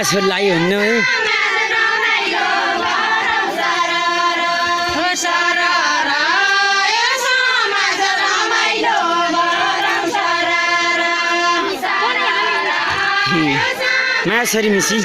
छोरी लाग्यो हुन्न है माया छोरी मिसी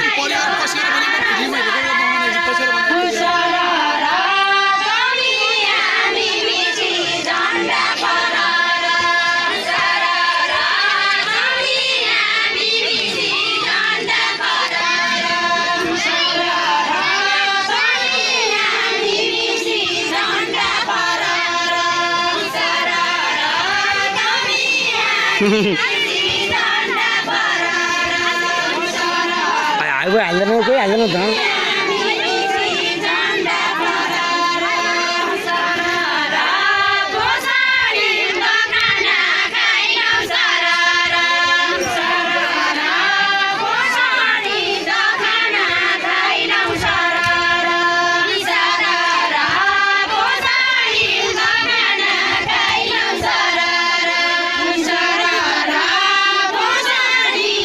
कोही हाल्दैन कोही हाल्दैन त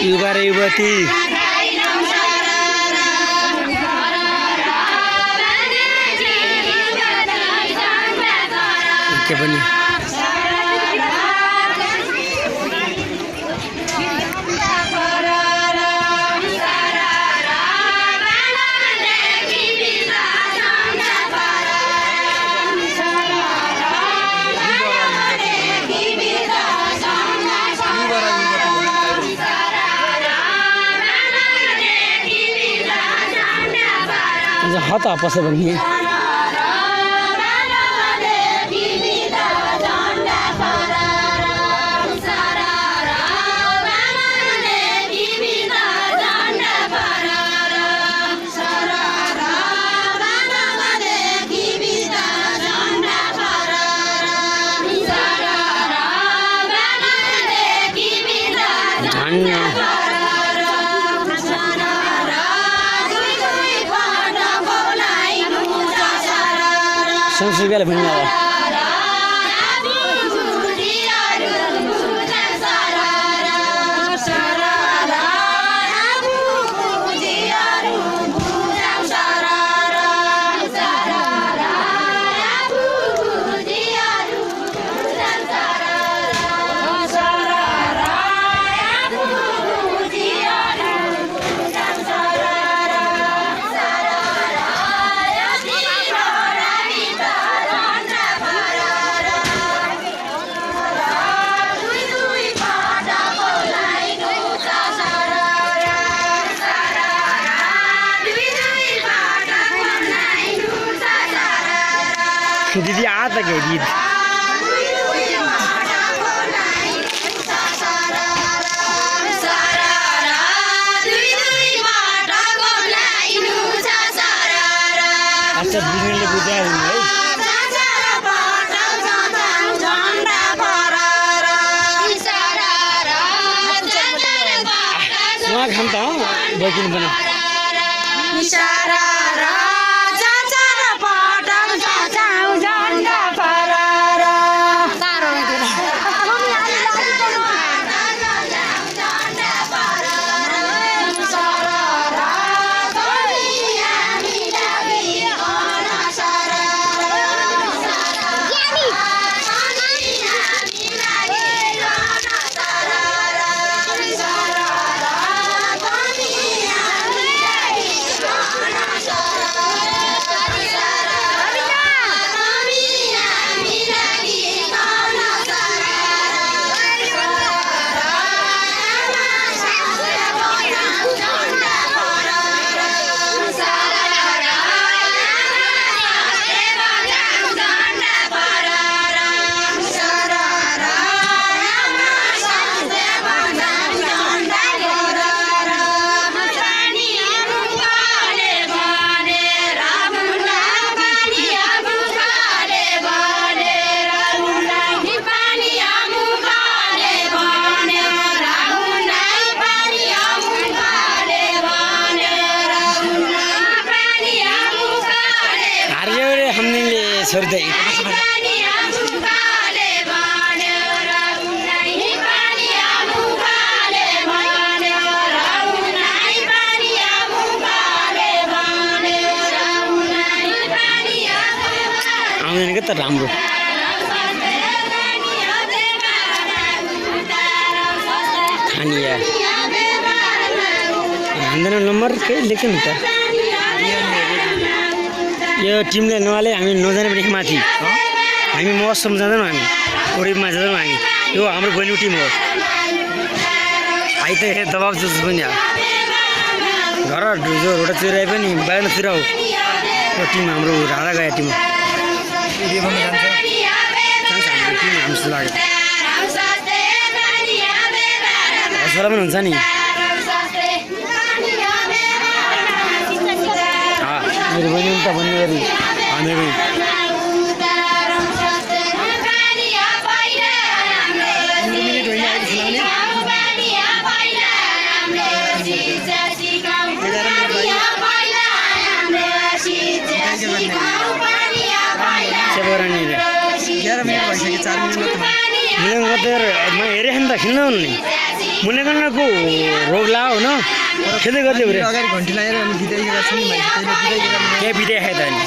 युवा र युवती के पनि हता पसे भने संस्कृतिले भन्नु दिदी आता क्या गीत अच्छा बिजुलीले बुझायो है उहाँ खान त बकिन पनि छोड्दै आउँदैन क्या त राम्रो खानी यार हान्दैन नम्बर के लेख्नु नि त यो टिमले नहाले हामी नजाने पनि माथि हामी मौसम जाँदैनौँ हामी ओरिपमा जाँदैनौँ हामी यो हाम्रो बलिउड टिम हो आइ त दबाब जोस पनि घर जो रोटा चुराए पनि बाहिर फिराउ यो टिम हाम्रो राधा गए टिम हामीसँग लाग्यो छोरा पनि हुन्छ नि मेरो बहिनी त भन्ने गरी हामी म हेरेँ नि त खेल्न नि मुल्याङ्कनको रोग ला हो न खेल्दै गर्दै अगाडि घन्टी लगाएर क्या बिताइ खायो त अनि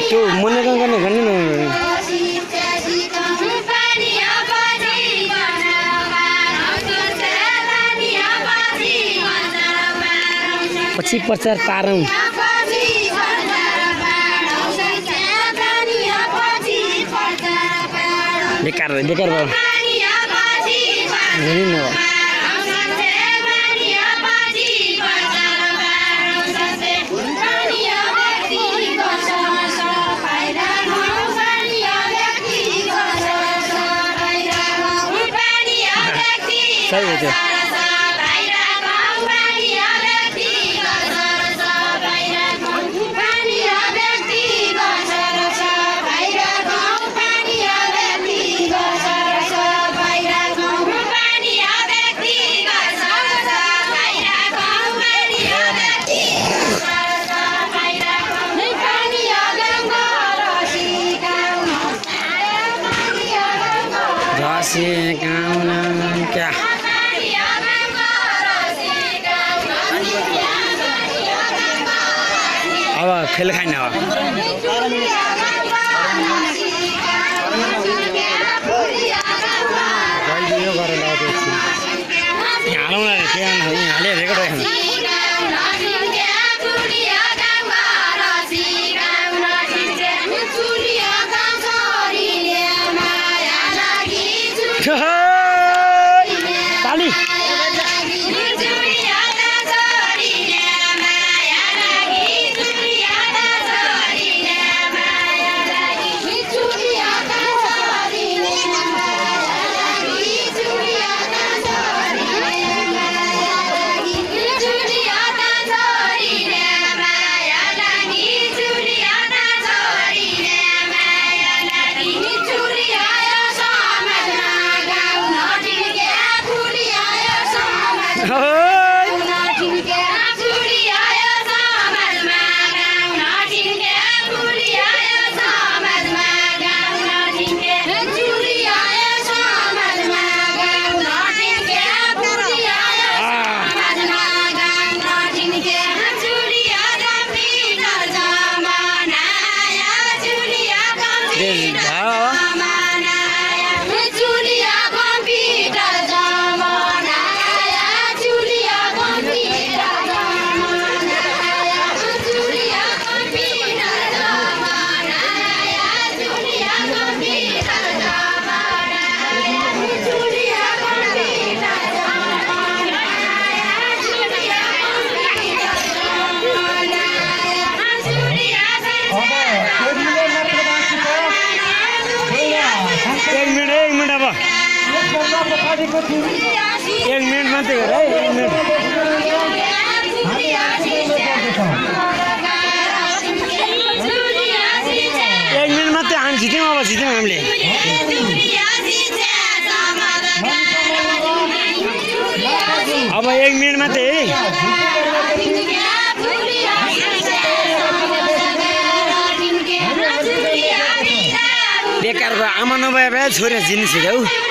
त्यो मुल्याङ्कन गर्ने भन्ने न पछि प्रचार पारौँ बेकार बेकार भयो सही हो त्यो क्या अब फेल खाइन अब हालौँ के हाले रेकर्ड राख्नु ताली एक मिनट मात्रै हो है एक मिनट मात्रै हामी जित्यौँ अब जित्यौँ हामीले अब एक मिनट मात्रै है बेकारको आमा नभए भए छोरी जिनिस हौ